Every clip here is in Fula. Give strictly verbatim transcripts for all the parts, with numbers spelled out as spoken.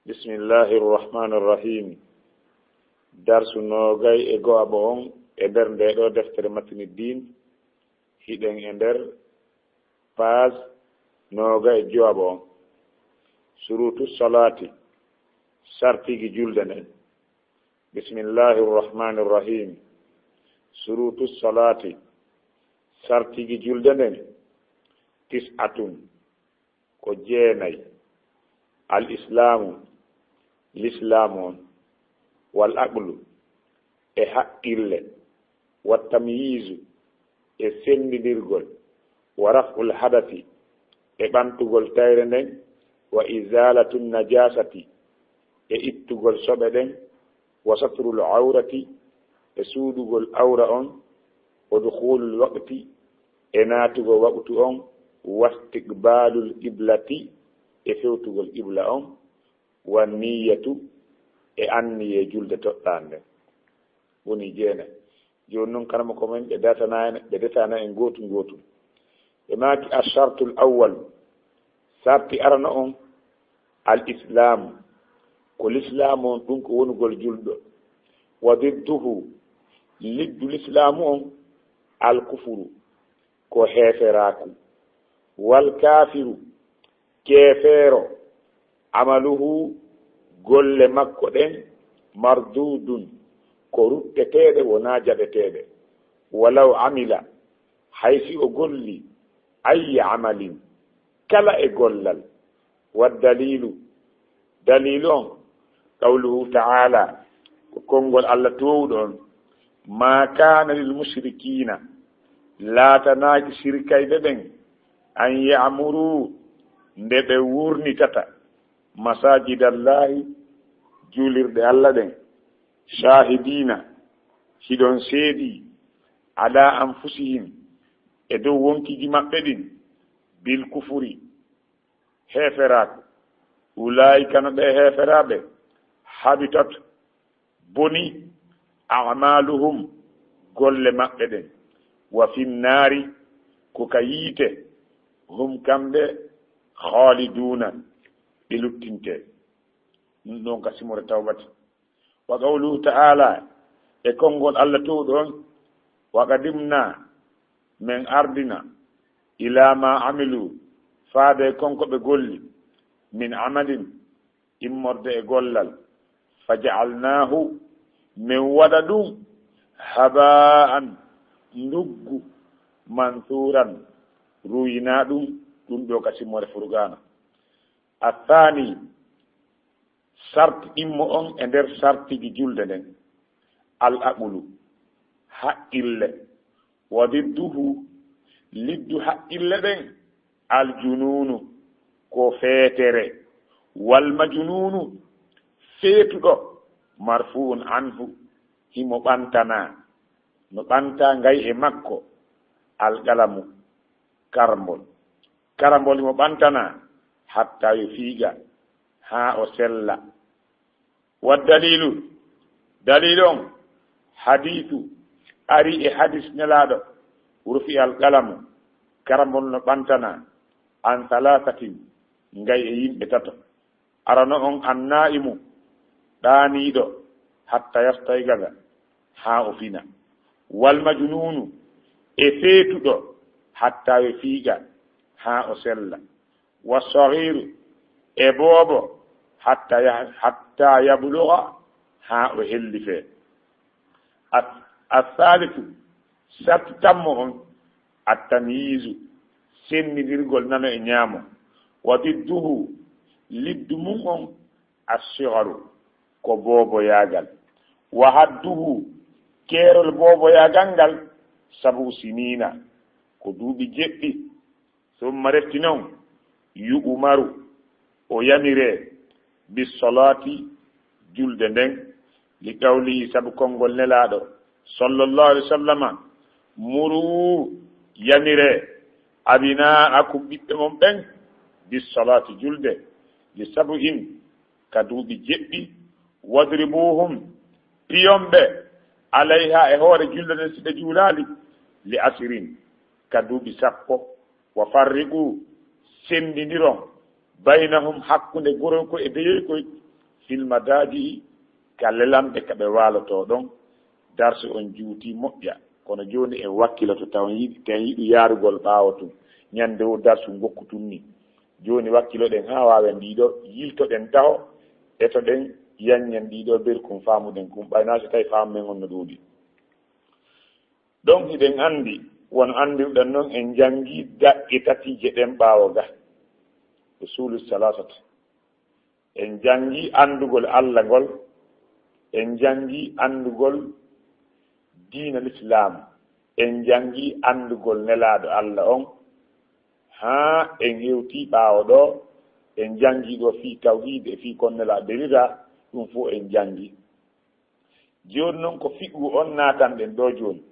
Bismillahi irrahmani irrahim. Darsu noogay e go'aɓo on e nder nde ɗo deftere Matni Din. Hiɗen e nder paas noogay e jowaɓo on. Surutu salaati, sartigi julde nden. Bismillahi irrahmani irrahim. Surutu salaati, sartigi julde nden. Tis'atun, ko jeenay. Al islaamu, lislaamu on. Wal aqlu, e haqqille. Wa tamyiizu, e senndindirgol. Wa raf'ul hadasi, e ɓantugol tayre nden. Wa izaalatu najaasati, e ittugol soɓe ɗen. Wa satrul awrati, e suuɗugol awra on. Wa dukhulul waqti, e naatugol waqtu on. Wa istiqbaalul qiblati, e fewtugol qibla on. Wa niyyatu, e anniyee julde toɗɗaande nden. Woni jeenay. Jooni non, karamoko men ɓe datana en, ɓe detana en gootum gootum. Ɓe maaki: "Ashartul awwal, sarti arano on, al islaamu, ko lislaamu on, ɗum ko wonugol julɗo. Wa didduhu, liddu lislaamu on, al kufuru, ko heeferaaku. Wal kaafiru, keefeero, amaluhu, golle makko ɗen, mardudun, ko ruɗɗeteeɗe, wonaa jaɓeteeɗe. Walaw amila, hay si o golli, ayya amalin, kala e gollal." Wa daliilu, daliilu on, qawluhu ta'ala, ko konngol Allah toowuɗo on: "Ma kana lil mushrikina, laatanaaki sirkayɓe ɓen, an ya'muru, nde ɓe wurnitata, masajidallahi, juulirɗe Allah ɗen, shahidina, hiɗon seedii, ala anfusihim, e dow wonkiji maɓɓe ɗin, bil kufuri, heeferaaku. Ulaa'ika, no ɓe heeferaaɓe, habitat, boni, a'maluhum, golle maɓɓe ɗen. Wa finnaari, ko ka yiite, hum, kamɓe, khaliduna, ɓe luttinte." Ɗum ɗon ka simore Tawbati. Wa qawluhu ta'ala, e konngol Allah toowuɗo on: "Wa qadimna, men ardina, ila ma amilu, faade e kon ko ɓe golli, min amalin, immorde e gollal, fa ja'alnahu, men waɗa ɗum, haba'an, nduggu, mansuran, ruuyina ɗum." Ɗum ɗo ka simore Furqaana. Athani, sarti ɗimmo on e nder sartiji julde nden, al aqlu, haqqille. Wa didduhu, liddu haqqille ɗen, al jununu, ko feetere. Wal majnunu, feetuɗo, marfu'un anhu, himo ɓantanaa, no ɓantaa ngay e makko, al qalamu, karambol. Karambol himo ɓantanaa, hatta yufiiqa, haa o sella. Wa daliilu, daliilu on, hadiisu, ari e hadiis Nelaaɗo, rufi al qalamu, karambol no ɓantanaa, an salaasatin, ngay e yimɓe tato. Arano on, annaa'imu, ɗaaniiɗo, hatta yastayqaza, haa o fina. Wal majnuunu, e feetuɗo, hatta yufiiqa, haa o sella. Wa sagiiru, e boobo, hatta yah-, hatta yabluga, haa o hellifee. As-, as-saalisu, sarti tammo on, at-tamyiizu, senndindirgol nano e ñaamo. Wa didduhu, liddu mum on, as-sigaru, ko booboyaagal. Wa hadduhu, keerol booboyaagal ngal, sab'u siniina, ko duuɓi jeɗɗi. Summa, refti non, yu'maru, o yamiree, bis-salaati, julde nden, li qawlihi, sabu konngol Nelaaɗo, sallallahu alayhi wa sallama, muru, yamiree, abna'akum, ɓiɓɓe mon ɓen, bis-salaati, julde, li sab'in, ka duuɓi jeɗɗi, wadribuhum, piyon ɓe, alayha, e hoore julde nden, si ɓe juulaali, li ashrin, ka duuɓi sappo, wa farriqu, senndindiron, baynahum, hakkunde gorko e beyoykoy, Ilmadaaji ka lelamɓe ka ɓe waalotoo ɗon, darsu on juuti moƴƴa. Kono jooni en wakkiloto taw yiɗi, taw yiɗi yaarugol ɓaawo tun. Ñande wo darsu ngokku tun ni. Jooni wakkiloɗen haa waawen ɗiɗo, yiltoɗen taho, etoɗen, yanñen ɗiɗo berkun faamuɗen kun, ɓay naa so tawi faamu men on no ɗuuɗi. Ɗon hiɗen anndi, wano anndirɗen non, en janngii daɓɓe tati je ɗen ɓaawo ga. Usulu salasat. En janngii anndugol Alla ngol, en janngii anndugol diina Lislaam, en janngii anndugol Nelaaɗo Alla on, haa en hewtii ɓaawo ɗoo, en janngii ɗoo fii tawhiid e fii kon Nelaaɗo deliraa, ɗum fof en janngii. Jooni non ko fiqhu on naatanɗen ɗoo jooni.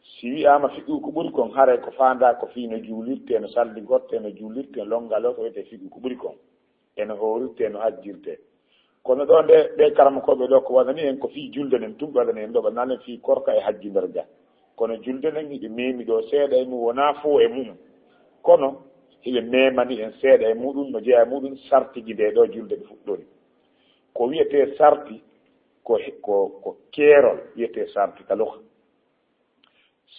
Si wi'aama fiqhu ko ɓuri kon, haray ko faandaa ko fii no juulirtee, no salligortee, no juulirtee, lonngal o ko wiyetee fiqhu ko ɓuri kon. E no hoorirtee, no hajjirtee. Kono ɗoo nde, ɓee karamokooɓe ɗoo ko waɗani en ko fii julde nden, tun ɓe waɗani en ɗoo, ɓe waɗani en fii korka e hajju nder ga. Kono julde nden hiɓe meemi ɗoo seeɗa e mum, wonaa fow e mum. Kono hiɓe meemani en seeɗa e muɗum, no jeyaa e muɗum sartiji nde ɗoo julde ɓe fuɗɗori. Ko wiyetee sarti, ko, ko, ko keerol wiyetee sarti ka luga.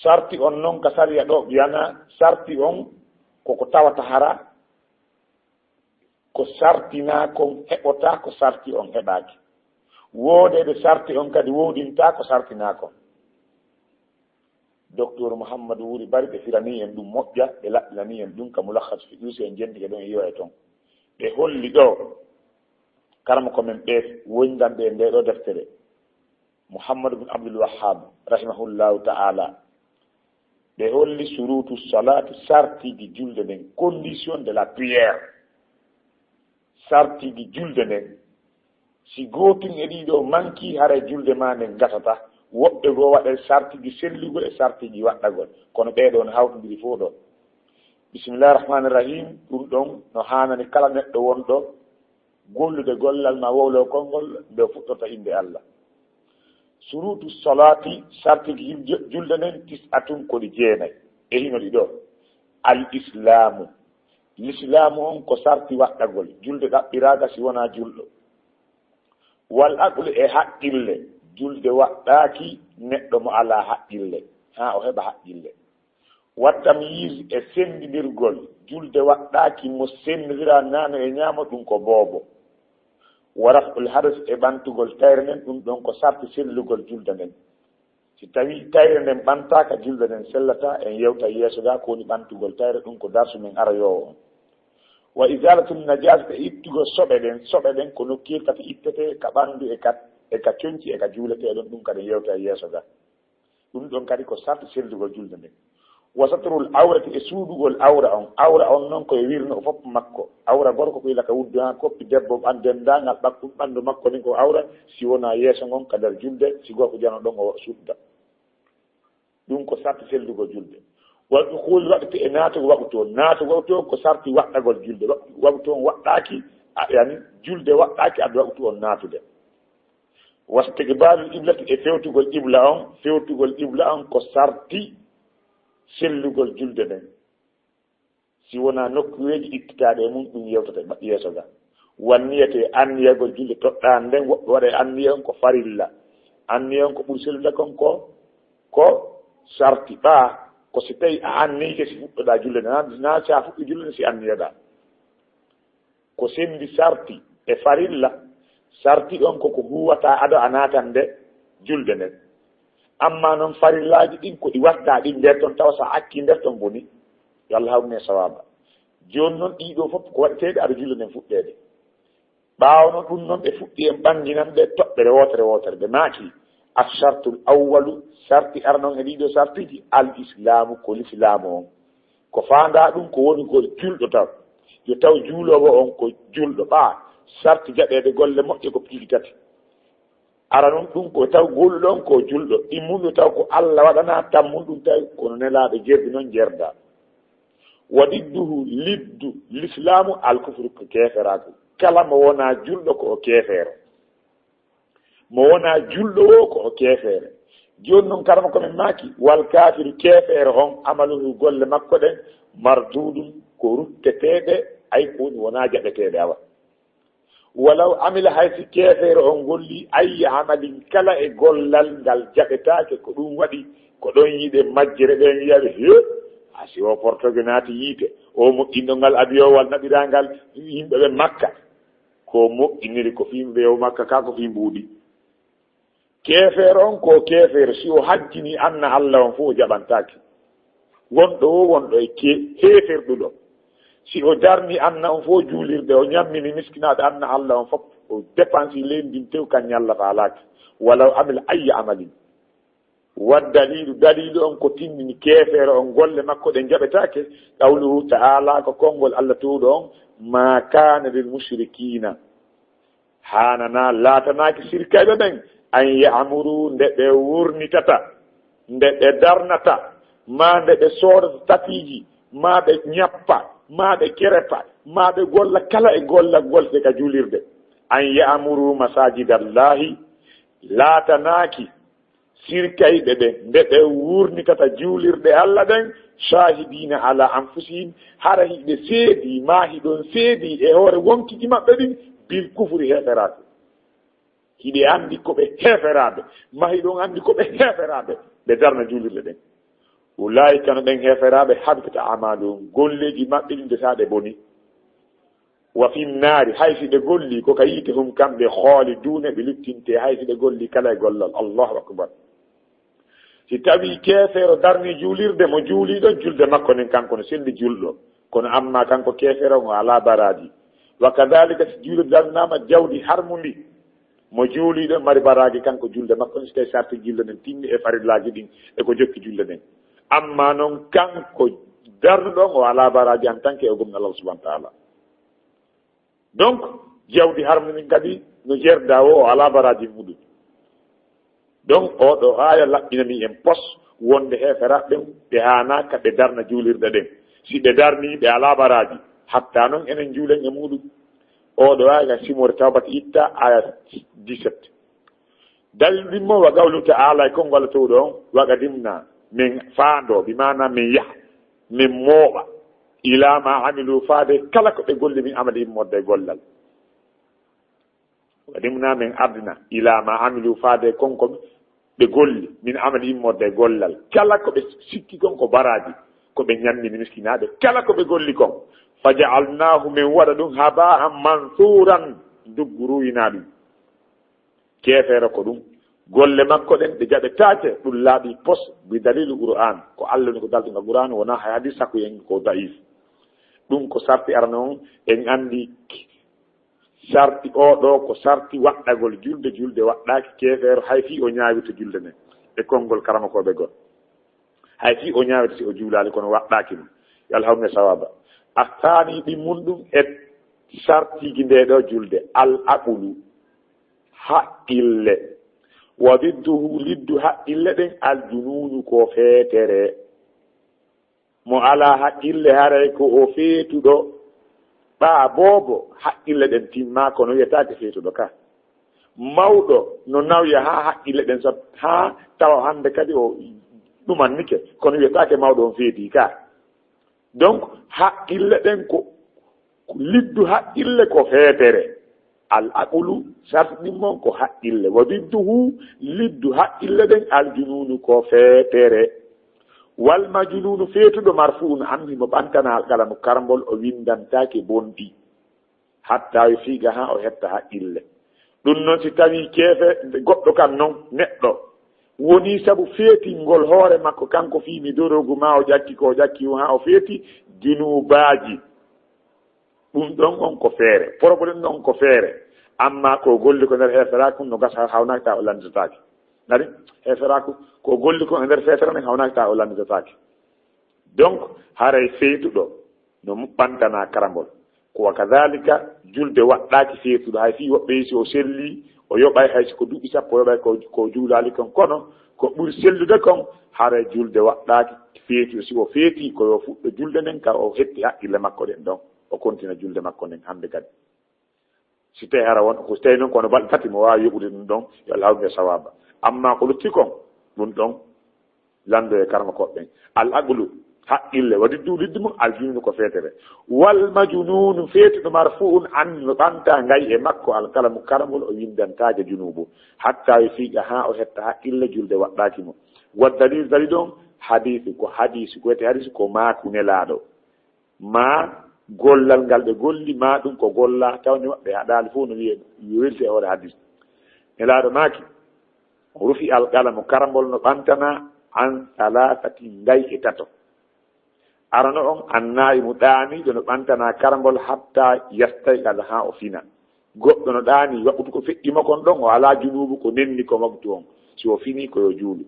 Sarti on non ka sariya ɗoo, wiyanaa sarti on ko ko tawata hara ko sartinaa kon heɓotaa, ko sarti on heɓaaki. Woodeede sarti on kadi woodintaa ko sartinaa kon. Docteur Mouhamadou Wuri Bari, ɓe firanii en ɗum moƴƴa, ɓe laɓɓinanii en ɗum ka Mulakhas Fiqhi, si en jentike ɗon e iwa e ton. Ɓe holli ɗoo, karamoko men ɓe wondanɓe e ndee ɗoo deftere, Mouhamadou bun Abdul Wahhab, rahimahullahu ta'ala, ɓe holli surutu salati, sartiji julde nden, condition de la prière. Sartiji julde nden, si gootum e ɗii ɗoo manki, haray julde maa nden gasata. Woɓɓe goo waɗay sartiji sellugol e sartiji waɗɗagol, kono ɓee ɗoo no hawtondiri fow ɗoo. Bismillahi rahmani rahim, ɗum ɗon no haanani kala neɗɗo wonɗo gollude gollal maa wowloo konngol nde o fuɗɗorta innde Alla. Surutu salati, sartiji ju-, julde nden, tis'atun, ko ɗi jeenay. E hino ɗi ɗoo. Al islaamu, lislaamu on ko sarti waɗɗagol. Julde ɗaɓɓiraaka si wonaa julɗo. Wal aqlu, e haqqille. Julde waɗɗaaki neɗɗo mo alaa haqqille, haa o heɓa haqqille. Wa tamyiz, e senndindirgol. Julde waɗɗaaki mo senndindira nano e ñaamo, ɗum ko boobo. Wa raf'ul hadas, e ɓantugol tayre nden, ɗum ɗon ko sarti sellugol julde nden. Si tawii tayre nden ɓantaaka, julde nden sellataa. En yewta yeeso ga ko woni ɓantugol tayre, ɗum ko darsu men arayoowo on. Wa izalatul najasati, e ittugol soɓe ɗen. Soɓe ɗen ko nokkiire tati ittetee, ka ɓanndu e ka, e ka conci e ka juuletee ɗon, ɗum kadi en yewta yeeso ga. Ɗum ɗon kadi ko sarti sellugol julde nden. Wa satrul awrati, e suuɗugol awra on. Awra on non ko e wirno o fof makko. Awra gorko ko ila ka wuddu haa koppi debbo, ɓan-, denndaangal ɓakku-, ɓanndu makko nin ko awra, si wonaa yeeso ngon ka nder julde, si gorko jano ɗon o suudda. Ɗum ko sarti sellugol julde. Wa dukhul waqti, e naatugol waqtu on. Naatugol waqtu on ko sarti waɗɗagol julde. Wa-, waqtu on waɗɗaaki, a, yani, julde waɗɗaaki adda waqtu on naatude. Wastiqbaalul qiblati, e fewtugol qibla on, fewtugol qibla on ko sarti sellugol julde nden. Si wonaa nokkuweeji ittitaaɗi e mum, ɗum yewtata ba-, yeeso ga. Wan niyati, e anniyagol julde toɗɗaande nden, woɓɓe waɗa e anniya on ko farilla. Anniya on ko ɓuri sellude kon ko, ko sarti ɓaa, ko si tawi a anniyike si fuɗɗoɗaa julde nden, na, na si a fuɗɗi julde nden si anniyoɗaa. Ko senndi sarti e farilla, sarti on ko ko huwata ado a naatande julde nden. Amma non farillaaji ɗin ko ɗi waɗɗaa ɗin nder ton, tawa sa acci nder ton boni, yo Allah hawnu en sawaaba. Jooni non ɗii ɗoo fof ko waɗeteeɗe ado julde nden fuɗɗeede. Ɓaawo non ɗum non ɓe fuɗɗi en ɓannginan ɗe toɓɓere wootere wootere. Ɓe maaki, ashartul awwalu, sarti arano e ɗii ɗoo sartiiji, al islaamu, ko lislaamu on. Ko faandaa ɗum ko wonugol julɗo taw. Yo taw juuloowo on ko julɗo. Ɓaa, sarti jaɓeede golle moƴƴe ko piiji tati. Ara non ɗum ko taw gooluɗo on ko julɗo. Ɗimmun yo taw ko Alla waɗanaa, tammun ɗum tawi kono Nelaaɗo jerdi non jerdaa. Wa didduhu, liddu lislaamu, al kufru, ko keeferaaku. Kala mo wonaa julɗo ko o keefeero. Mo wonaa julɗo o ko o keefeere. Jooni non karama ko min maaki, wal kaafiru, keefeero on, amaluhu, golle makko ɗen, mardudun, ko rutteteeɗe, ay ko woni wonaa jaɓeteeɗe awa. Walaw amila, hay si keefeero on golli, ayya amalin, kala e gollal ngal jaɓetaake, ko ɗum waɗi ko ɗon yiɗe majjere ɓen wiyaɓe, he, a si o portoge naati yiite, o moƴƴinɗo ngal abiyowal naɓiraa ngal yimɓe ɓe Makka, ko moƴƴiniri ko fii ɓe yo Makka ka ko fii mbuuɗi. Keefeero on ko keefeero, si o hajjini anna Alla on fof o jaɓantaake. Wonɗo wo wonɗo e ke-, heeferɗuɗo. Si o darni anna on fof juulirde, o ñammini miskinaaɓe anna Alla on fof, o dépensi leydi ndin tew kan ñalla faalaaki. Walaw amila ayya amalin. Wa daliilu, daliilu on ko tindini keefeero on golle makko ɗen jaɓetaake. Qawluhu ta'ala, ko konngol Alla toowɗo on, ma kana lil mushrikina. Haananaa, laatanaaki sirkayɓe ɓen, an ya'muru, nde ɓe wurnitata, nde ɓe darnata, maa nde ɓe soodata tatiiji, maa ɓe ñappa, maa ɓe kerepa, maa ɓe golla kala e gollagol se ka juulirde. An ya'muru masajidallahi, laatanaaki sirkayɓe ɓen, nde ɓe wurnitata juulirɗe Alla ɗen, shahidina ala anfusihim, hara hiɓe seedii, maa hiɗon seedii e hoore wonkiji maɓɓe ɗin, bil kufri, heeferaaku. Hiɓe anndi ko ɓe heeferaaɓe, maa hiɗon anndi ko ɓe heeferaaɓe, ɓe darna juulirɗe ɗen. Ulaa'ika, no ɓen heeferaaɓe, habitata a'maaluhum, golleeji maɓɓe ɗin nde taa ɗe boni. Wa fin naari, hay si ɓe golli ko ka yiite, hum kamɓe, khaaliduuna, ɓe luttinte, hay si ɓe golli kala e gollal. Allahu akbar. Si tawi keefeero darni juulirde, mo juuli ɗon, julde makko nden kanko no selli julɗo, kono amma kanko keefeero on o alaa baraaji. Wa kadhalika, si juulirde darnaama jawdi harmundi, mo juuli ɗon mari baraaji kanko julde makko nden, si tawi sarti julde nden timmi e farillaaji ɗin e ko jokki julde nden. Amma non kanko darnuɗo on o alaa baraaji en tant que o gomɗo Allah subhanahu wa ta'ala. Donc, jawdi harmi ndin kadi no jerda o, o alaa baraaji muɗum. Donc, oo ɗoo aaya laɓɓinanii en pos wonde heeferaaɓe ɓen ɓe haanaaka ɓe darna juulirɗe ɗen. Si ɓe darnii, ɓe alaa baraaji, hatta non enen juulen e muɗum. Oo ɗoo aaya ka Simoore Tawbata itta, aaya dix-sept. Dalil ɗimmo wa qawlu ta'ala, e konngol Alla toowɗo on, wa qadimna, min faando, bi maana min yaha, min mooɓa, ila ma amilu, faade kala ko ɓe golli, min amali, immorde e gollal. Wa qadimna, min ardina, ila ma amilu, faade kon ko ɓe golli, min amali, immorde e gollal. Kala ko ɓe sikki kon ko baraaji, ko ɓe ñammini miskinaaɓe, kala ko ɓe golli kon, fa ja'alnahu, min waɗa ɗum, haba'an mansuran, nduggu ruuyinaa ɗum. Keefeero ko ɗum. Golle makko ɗen ɗe jaɓetaake, ɗum laaɓi pos, bi dalilu Qur'an. Ko Alla woni ko dalti nga Qur'an, wonaa hay hadis, sakko yen ko da'if. Ɗum ko sarti arano on, en anndi sarti oo ɗoo ko sarti waɗɗagol julde, julde waɗɗaaki keefeero, hay fii o ñaawirta julde nden. E konngol karamokooɓe goo. Hay si o ñaawete, si o juulaali, kono waɗɗaaki mo. Yo Allah hawnu en sawaaba. Astaani ɗi mun ɗum e sartiiji ndee ɗoo julde. Al aqlu, haqqille. Wa didduhu, liddu haqqille ɗen, al junuunu, ko feetere. Mo alaa haqqille, haray ko o feetuɗo. Ɓaa boobo, haqqille ɗen timmaa, kono wiyetaake feetuɗo ka. Mawɗo no nawya haa haqqille ɗen sot-, haa tawa hannde kadi o ɗumannike, kono wiyetaake mawɗo on feetii ka. Donc, haqqille ɗen ko, ko liddu haqqille ko feetere. Al aqlu, sarti ɗin mon ko haqqille. Wa didduhu, liddu haqqille ɗen, al junuunu ko feetere. Wal majnuunu, feetuɗo, marfuun, an himo ɓantanaa alqalamu, karambol, o winndantaake bonɗi. Hatta yufiiqa, haa o hetta haqqille. Ɗum noon, si tawii keefe-, goɗɗo kan noon, neɗɗo, wonii sabu feetingol hoore makko, kanko fii mi dorogu maa o ƴakki ko o ƴakki o haa o feeti junuubaaji. Ɗum ɗon on ko feere. Problème ɗon ko feere. Amma ko golli ko nder heeferaaku no gasa hawnaaki tawa o lannditataake. Nani? Heeferaaku, ko golli ko nder feetere nden hawnaaki tawa o lannditataake. Donc, haray feetuɗo no ɓantanaa karambol. Ko wa kadhalika, julde waɗɗaaki feetuɗo. Hay fii woɓɓe si o selli, o yoɓay hay si ko duuɓi sappo, o yoɓay ko, ko juulaali kon. Kono ko ɓuri sellude kon, haray julde waɗɗaaki feetuɗo. Si o feetii, ko yo fuɗɗo julde nden, ka o hetti haqqille makko ɗen ɗon, o kontina julde makko nden hannde kadi. Si tawii hara won, ko si tawii noon ko no balɗe tati mo waawi yoɓude ɗum ɗon, yo Allah hawru e sawaaba. Amma ko lutti kon, ɗum ɗon, lanndo e karmakooɓe ɓen. Al aqlu, Haqqille, wa diddu, diddu mum, al jununu ko feetere. Wal majununu, feetuɗo marfu'un an, no ɓanta ngay e makko, al kalamu, karambol, o windantaake junubu. Hatta yo fiiqa, haa o hetta haqqille, julde waɗɗaaki mo. Wa dalil, dalil on, hadiisu, ko hadiisu, ko wiyetee hadiisu, ko maaku Nelaaɗo. Ma gollal ngal ɓe golli, ma ɗum ko golla, tawde maɓɓe haɗaali fof no wiyee, yo welte e hoore hadiisu. Nelaaɗo maaki, rufi al qalamu, karambol no ɓantana, an salasatin, ngay e tato. Arano on, annaa'imu, ɗaaniiɗo no ɓantana karambol hatta yastayqaza, haa o fina. Goɗɗo no ɗaani, waɓutu ko feƴƴi mo kon ɗon, o alaa junuubu, ko nenni ko waɓutu on. Si o fini, ko yo juulu.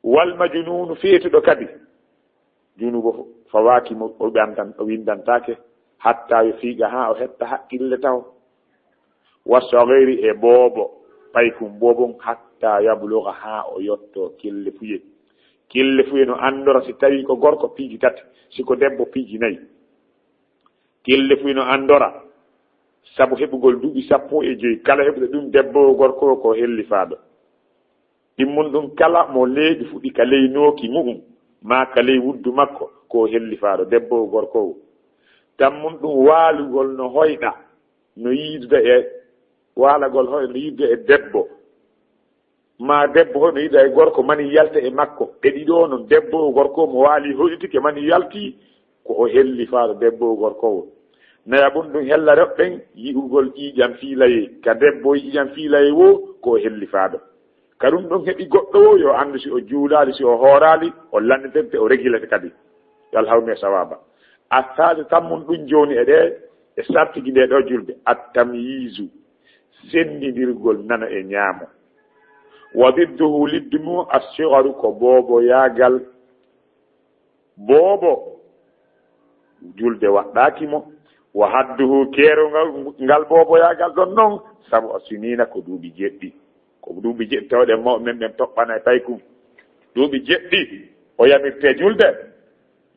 Wal majnuunu, feetuɗo kadi, junuubu fawaaki mo, o ɓantan-, o windantaake, hatta yo fiiqa, haa o hetta haqqille taho. Wa sagiiri, e boobo, paykun boobon, hatta yabluga, haa o yotto kellefuye. Kellefuye no anndora si tawi ko gorko piiji tati, si ko debbo piiji nayi. Kellefuye no anndora sabu heɓugol duuɓi sappo e joy, kala heɓuɗo ɗum debbo o gorko o ko hellifaaɗo. Ɗimmun ɗum kala mo leeɓi fuɗi ka ley nooki mu'um, maa ka ley wuddu makko, ko hellifaaɗo, debbo o gorko o. Tammun ɗum waalugol no hoyɗa, no yiiduda e, waalagol hoyɗa no yiiduda e debbo, maa debbo hoyɗa no yiiduda e gorko, mani yalta e makko. Ɓe ɗiɗo non, debbo o gorko mo waali hoyɗitike mani yalti, ko o hellifaaɗo, debbo o gorko o. Nayaɓun ɗum hella rewɓe ɓen yi'ugol ƴiiƴam fiilayee, ka debbo o yi'i ƴiiƴam fiilayee woo, ko o hellifaaɗo. Ka ɗum ɗon heɓi goɗɗo o, yo anndu si o juulaali, si o hooraali, o lannditete, o regilete kadi. Yo Allah hawnu e sawaaba. Asaade tammun ɗum jooni e ɗee, e sartiji nde ɗo julde, at-tamyiizu, senndindirgol nano e ñaamo. Wa didduhu, liddu mum, as-sigaru, ko booboyaagal. Boobo, julde waɗɗaaki mo. Wa hadduhu, keerol ngal, ngal booboyaagal ɗon non, sab'u siniina, ko duuɓi jeɗɗi. Ko duuɓi jeɗɗi tawɗen mawɓe men ɓen toɓɓana e paykun. Duuɓi jeɗɗi o yamirtee julde.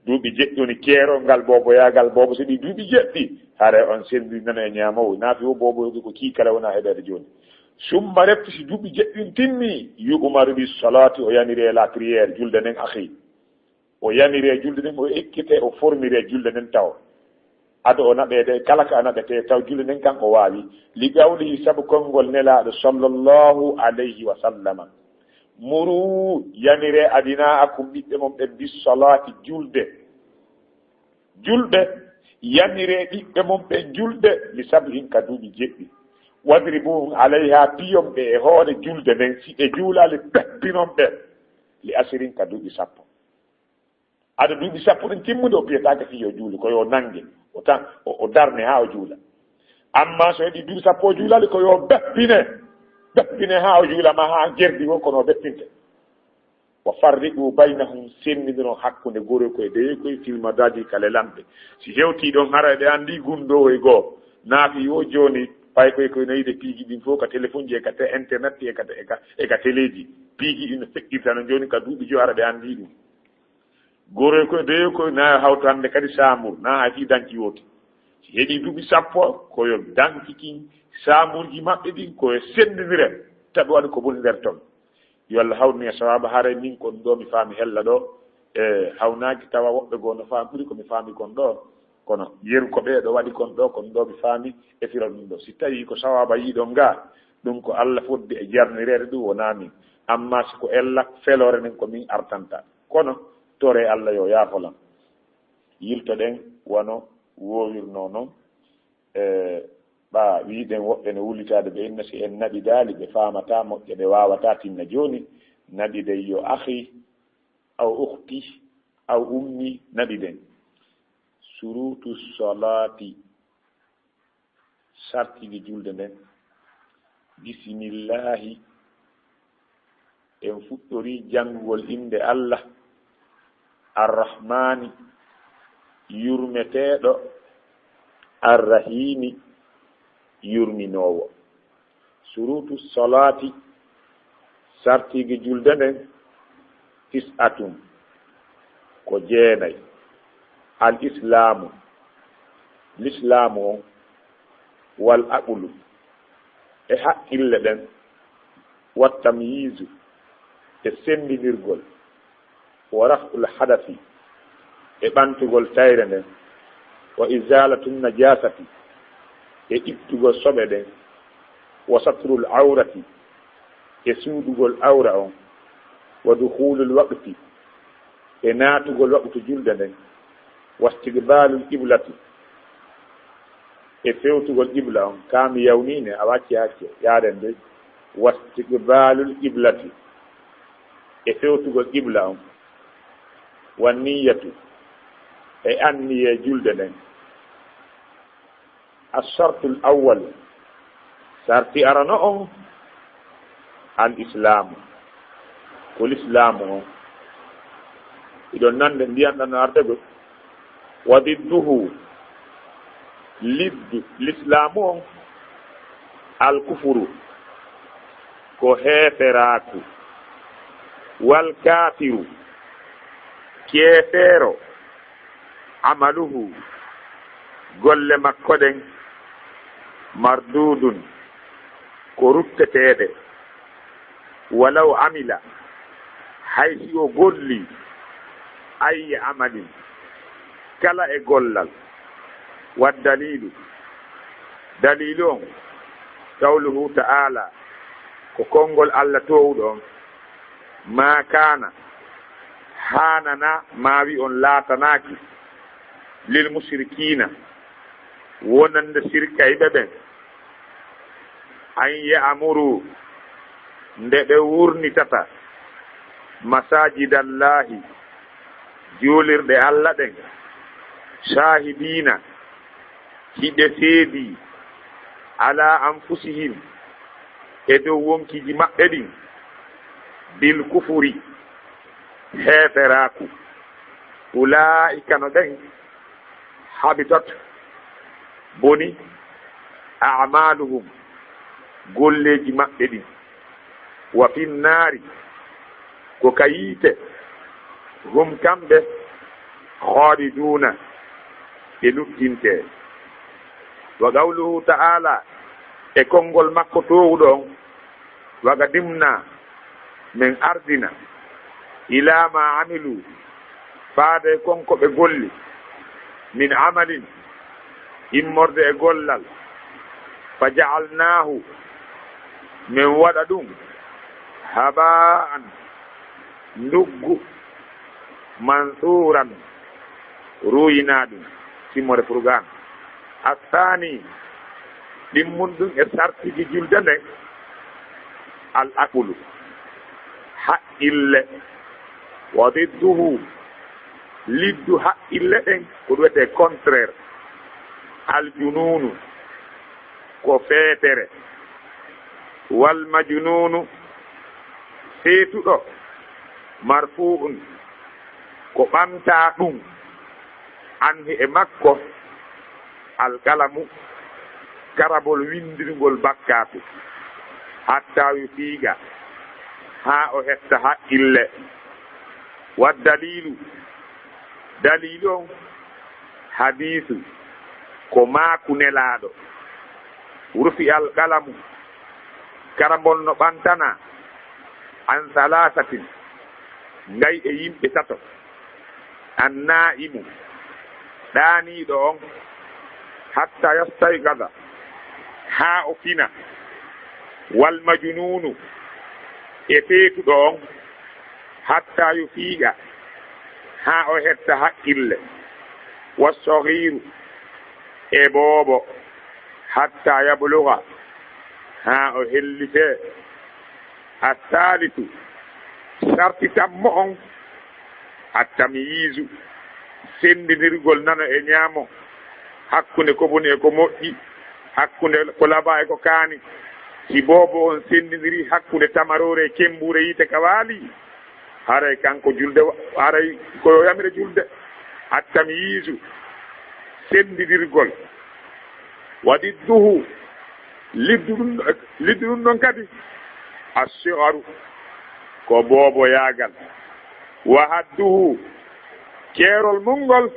Duuɓi jeɗɗi woni keerol ngal booboyaagal boobo. So ɗi duuɓi jeɗɗi, haray on senndi nano e ñaamoowo. Naafi wo boobo ko kiikala wona heɓeede jooni. Summa refti si duuɓi jeɗɗi ɗin timmi, yu'maru bis salaati, o yamiree la prière, julde nden akhi. O yamiree julde nden, o ekkitee, o formiree julde nden taw. Ado o naɓeede, kala ka naɓetee taw julde nden kan o waawi. Li qawlihi, sabu konngol Nelaaɗo sallallahu alayhi wa sallama. Muru, yamiree abinaakum, ɓiɓɓe mon ɓen, bis salaati, julde. Julɓe, yamiree ɓiɓɓe mon ɓen julde, li sab'in, ka duuɓi jeɗɗi. Wadribuhum alayha, piyon ɓe e hoore julde nden, si ɓe juulaali, peppinon ɓe, li ashirin, ka duuɓi sappo. Ado duuɓi sappo ɗin timmude, o piyetaake fii yo juulu, ko yo nannge, o tan, o, o darne haa o juula. Ammaa so heɓi duuɓi sappo o juulaali, ko yo beppine, beppine haa o juula, ma haa jerdi won kono o beppinte. Wa farriqu baynahum, senndindiron hakkunde gorko e dewekoy fil madaaji ka lelanɓe. Si hewtii ɗon, hara ɓe anndi gunndoowoy goo. Naafi wo jooni, paykoy koy no yiide piiji ɗin fof ka telefonji e ka te-, internet e ka, e ka, e ka teleeji. Piiji ɗin no feƴƴirta no jooni ka duuɓi joy, hara ɓe anndi ɗum. Gorko e dewekoy na hawta hannde kadi saamur, na hay fii danki wooti. Si heɓii duuɓi sappo, ko yo danki kin, saamurji maɓɓe ɗin, ko yo senndindire, tawi waɗi ko boni nder ton. Yo Allah hawnu en e sawaaba, haray min kon ɗo mi faami hella ɗo, e hawnaaki tawa woɓɓe goo no faami ɓuri ko mi faami kon ɗo. Kono yeru ko ɓee ɗo waɗi kon ɗo, kon ɗo mi faami e fira ɗum ɗo. Si tawii ko sawaaba yiɗon ga, ɗum ko Allah fodde e jarnireede, ɗum wonaa min. Ammaa si ko ella feloore nden, ko min artanta. Kono toree Allah yo yaafolan. Yiltoɗen wano woowirnoo non. E ɓaa wi'uɗen woɓɓe no wullitaade ɓe inna si en naɓidaali ɓe faamataa moƴƴa, ɓe waawataa tinna. Jooni naɓiden yo akhi aw ukhti aw ummi, naɓiden. Surutu salaati, sartiji julde nden. Bismillaahi. En fuɗɗorii janngugol innde Allah, Arrahmaani, yurmeteeɗo, Arrahiimi, yurminoowo. Surutu salaati, sartiji julde nden, tis'atun, ko jeenay. Al islaamu, lislaamu on, wal aqlu, e haqqille ɗen, wat tamyiizu, e senndindirgol, ورفع الحدث، e ɓantugol tayre nden, وإزالة النجاسة، e ittugol soɓe ɗen, وستر العورة، e suuɗugol awra on, ودخول الوقت، e naatugol waqtu julde nden, واستقبال القبلة، e fewtugol qibla on, kaa mi yawnii ne, a wacci hacce, yaaren de, واستقبال القبلة، e fewtugol qibla on, والنية، e anniyee julde nden. الشرط الأول، sarti arano on, الإسلام، ko lislaamu on. Iɗon nande ndiyan ɗan no arde gol. وضده، liddu lislaamu on, الكفر، ko heeferaaku. والكافر، keefeero, عمله، golle makko ɗen, مردود، ko rutteteeɗe. ولو عمل، hay si o gollii, أي عمل، kala e gollal. والدليل، daliilu on, قوله تعالى، ko konngol Alla toowuɗo on, ما كان، haananaa, maa wi on laatanaaki, للمشركين، wonande sirkayɓe ɓen, أن يعمروا، nde ɓe wurnitata, مساجد الله، juulirɗe Alla ɗen, شاهدين، hiɓe seedii, على أنفسهم، e dow wonkiiji maɓɓe ɗin, بالكفر، heeferaaku. أولئك، no ɓen, حبطت، boni, أعمالهم، golleeji maɓɓe ɗin. وفي النار، ko ka yiite, هم، kamɓe, خالدون، ɓe luttintee. وقوله تعالى، e konngol makko toowuɗo on, وقدمنا، men ardina, إلى ما عملوا، faade e kon ko ɓe golli, من عمل، immorde e gollal, فجعلناه، men waɗa ɗum, هباء، nduggu, منثورا، ruuyinaa ɗum, timmore Furqaan. الثاني، ɗimmun ɗum e sartiji julde nden, العقل، haqqille, وضده، liddu haqqille ɗen, ko ɗum wiyetee contraire, الجنون، ko feetere, والمجنون، feetuɗo, مرفوع، ko ɓamtaa ɗum, عنه، e makko, القلم، karabol winndirngol bakkaatu, حتى يفيق، haa o hetta haqqille. والدليل، daliilu on, حديث، ko maaku Nelaaɗo, رفع القلم، karambol no ɓantanaa, عن ثلاثة، gay e yimɓe tato, النائم، ɗaaniiɗo on, حتى يستيقظ، haa o fina, والمجنون، e feetuɗo on, حتى يفيق، haa o hetta haqqille, والصغير، e boobo, حتى يبلغ، haa o hellitee. الثالث، sarti tammo on, التمييز، senndindirgol nano e ñaamo, hakkunde ko boni e ko moƴƴi, hakkunde ko labaa e ko kaani. Si boobo on senndindirii hakkunde tamaroore e kemmbuure yiite ka waali, haray kanko julde wa-, haray ko yo yamire julde. التمييز، senndindirgol. وضده، liddu ɗum, liddu ɗum ɗon kadi, الصغر، ko booboyaagal. وحده، keerol mun ngol,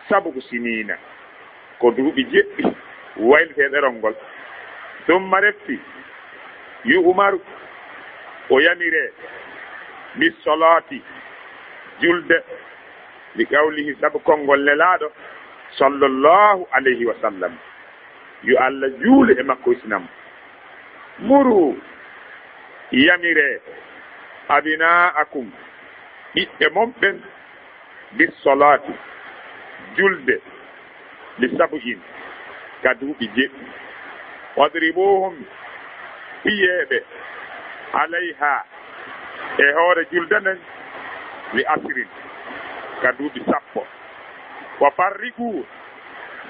سبع سنين، ko duuɓi jeɗɗi, waylitee ɗerol ngol. ثم، refti, يؤمر، o yamiree, بالصلاة، Julde, li qawlihi, sabu konngol Nelaaɗo, sallallahu alayhi wa sallam, yo Allah juulu e makko, hisnam. Muru, yamire, abnaakum, ɓiɓɓe mon ɓen, bis-salaati, julde, li sab'in, ka duuɓi jeɗɗi. Wadribuhum, piyee ɓe, alayha, e hoore julde nden, li ashrin, ka duuɓi sappo. Wa farriqu,